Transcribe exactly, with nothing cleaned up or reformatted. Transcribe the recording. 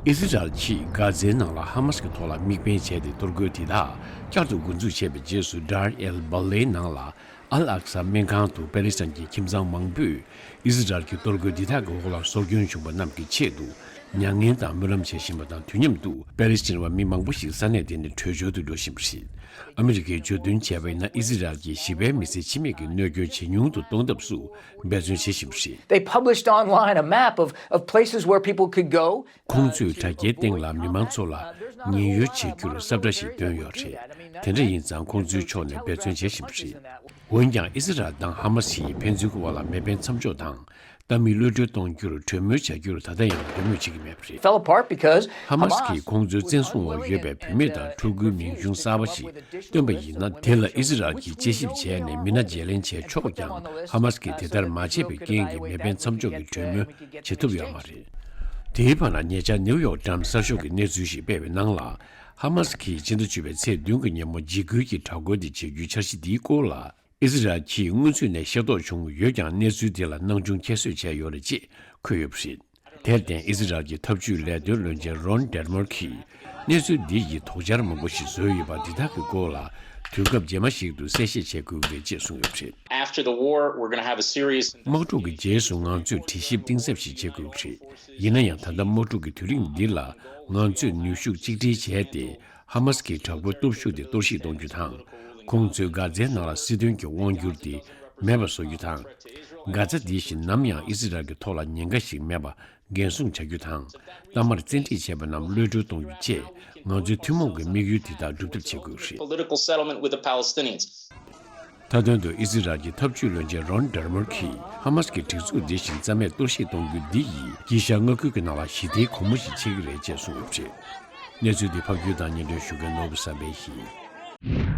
ཨི་ཟི་རལ་གྱིས་གྷ་ཛའི་ནང་ལ་ཧ་མ་སི་གི་ཐོག་ལ་དམིགས་འབེན་བྱས་ཏེ་གཏོར་རྒོལ་དེ་དག་བསྐྱར་དུ་འགོ་འཛུགས་བྱས་པའི་རྗེས་སུ། ཌར་ཨེལ་སྦ་ལའི་ནང་ལ་ཨལ་ཨག་ས་སྨན་ཁང་དུ་པེ་ལི་སི་ཐན་གྱི་ཁྱིམ་ཚང་མང་པོས་ཨི་ཟི་རལ་གྱི་གཏོར་རྒོལ་འདི་དག་གི་འོག་ལ་སྲོག་སྐྱོན་བྱུང་བ་རྣམས་ཀྱི་ཆེད་དུ་མྱ་ངན་དང་སྨོན་ལམ་བྱེད་བཞིན་པ་དང་། དུས་མཉམ་དུ་པེ་ལི་སི་ཐན་བ་མི་མང་པོ་ཞིག་ས་གནས་དེ་ནས་བྲོས་བྱོལ་དུ་འགྲོ་བཞིན་པ་རེད། ཨ་མི་རི་ཀས་བརྗོད་དོན་བྱས་པ་ཡིན་ན། ཨི་ཟི་རལ་གྱིས་ཞི་བའི་མི་སེར་ཕྱི་མིག་གི་གནོད་སྐྱོན་ཇེ་ཉུང་དུ་གཏོང་ཐབས་སུ་འབད་བརྩོན་བྱེད་བཞིན་པ་རེད། They published online a map of, of places where people could go. ཁོང་ཚོས་དྲ་རྒྱའི་སྟེང་ལ་མི་མང་ཚོ་ལ་ཉེན་གཡོལ་བྱེད་རྒྱུར་ས་བཀྲ་ཞིག་བཏོན་ཡོད་རེད། དེ་འདྲ་ཡིན་ཙང་། ཁོང་ཚོའི་ཕྱོགས་ནས་འབད་བརྩོན་བྱེད་བཞིན་པ་རེད། འོན་ཀྱང་། ཨི་ཟི་རལ་དང་ཧ་མ་སི་ཡིས་ཕན་ཚུན་གྱི་དབར་ལ་མེ་འཕེན་མཚམས་འཇོག་དང་། ལྟ་མི་གློད་གྲོལ་གཏོང་རྒྱུར་གྲོས་མོལ་བྱ་རྒྱུར་ད་ལྟ་ཡང་འབད་མོས་བྱེད་ཀྱི་མེད་པ་རེད། Fell apart because Hamas ཧ་མ་སི་གིས་ཁོང་ཚོའི་བཙན་བཟུང་འོག་ཡོད་པའི་བུད་མེད་དང་ཕྲུ་གུའི་མིང་གཞུང་གསར་པ་ཞིག་བཏོན་པ་ཡིན་ན། དེ་ལ་ཨི་ཟི་རལ་གྱིས་དཔྱད་ཞིབ་བྱས་ནས་མི་སྣ་བརྗེ་ལེན་བྱས་ཆོག་ཀྱང་། ཧ་མ་སི་གིས་དེ་ལྟར་མ་བྱས་པའི་རྐྱེན་གྱིས་མེ་འཕེན་མཚམས་འཇོག་གི་གྲོས་མོལ་བྱེད་ཐུབ་ཡོད་མ་རེད། དེའི་བར་ན། ཉེ་ཆར་ནེའུ་ཡོག་ཊའིམ་གསར་ཤོག་གིས་གནས་ཚུལ་ཞིག་སྤེལ་བའི་ནང་ལ། ཧ་མ་སི་གིས་ཕྱི་ཟླ་བཅུ་པའི་ཚེས་བདུན་གྱི་ཉིན་མོ་འཇིགས་སྐུལ་གྱི་དྲག་རྒོལ་དེ་བྱེད་རྒྱུའི་འཆར་གཞི་འདིའི་སྐོར་ལ། ཨི་ཟི་རལ་གྱིས་སྔོན་ཚུད་ནས་ཤེས་རྟོགས་བྱུང་ཡོད་ཀྱང་། གནས་ཚུལ་དེ་ལ་སྣང་ཆུང་ཁྱད་གསོད་བྱས་ཡོད་རེད་ཅེས་འཁོད་ཡོད་པ་རེད། དེར་བརྟེན། ཨི་ཟི་རལ་གྱི་ཐབས་ཇུས་ལས་དོན་བློན་ཆེན་རོན་ཌེར་མར་གྱིས། གནས་ཚུལ་འདི་ཡིས་དོགས་འཆར་མང་པོ་ཞིག་བཟོས་ཡོད་པ་འདི་དག་གི་སྐོར་ལ། དུས་སྐབས་རྗེས་མ་ཞིག་ཏུ་གསལ་བཤད་བྱེད་དགོས་ཀྱི་རེད་ཅེས་གསུངས་ཡོད་པ་རེད། After the war, we're gonna have a serious དམག་འཁྲུག་གི་རྗེས་སུ་ང་ཚོས་དྲི་ཞིབ་གཏིང་ཟབ་ཞིག་བྱེད་དགོས་ཀྱི་རེད། ཡིན་ན་ཡང་། ད་ལྟ་དམག་འཁྲུག་གི་དུས་རིང་འདི་ལ། ང་ཚོས་ནུས་ཤུགས་གཅིག་སྒྲིལ་བྱས་ཏེ། ཧ་མ་སི་གི་དྲག་པོའི་སྟོབས་ཤུགས་དེ་གཏོར་བཤིག་གཏོང་རྒྱུ་དང་། ཁོང་ཚོས་གྷ་ཛའི་ནང་ལ་སྲིད་དོན་གྱི་དབང་སྒྱུར་དེ་མེད་པ་བཟོ་རྒྱུ་དང་། གྷ་ཛ་འདི་བཞིན་ནམ་ཡང་ཨི་ཟི་རལ་གྱི་ཐོག་ལ་ཉེན་ཁ་ཞིག་མེད་པ་འགན་སྲུང་བྱ་རྒྱུ་དང་། གཏའ་མར་བཙན་ཁྲིད་བྱས་པ་རྣམས་གློད་གྲོལ་གཏོང་རྒྱུ་བཅས། ང་ཚོའི་ཐུན་མོང་གི་དམིགས་ཡུལ་དེ་དག་འགྲུབ་ཐབས་བྱེད་དགོས་རེད། Political settlement with the Palestinians. མཐའ་དོན་དུ། ཨི་ཟི་རལ་གྱི་ཐབས་ཇུས་བློན་ཆེན་རོན་ཌེར་མར་གྱིས། ཧ་མ་སི་གི་སྒྲིག་འཛུགས་འདི་བཞིན་རྩ་མེད་གཏོར་བཤིག་གཏོང་རྒྱུ་འདི་ཡིས། དཀྱིལ་ཤར་མངའ་ཁུལ་གྱི་ནང་ལ་ཞི་བདེའི་གོང་བུ་ཞིག་ཕྱེ་གི་རེད་ཅེས་གསུངས་ཡོད་པ་རེད། གནས་ཚུལ་འདི་ཕབ་སྒྱུར་དང་སྙན་སྒྲོན་ཞུ་མཁན་ནོར་བུ་བསམ་འཕེལ་ཡིན།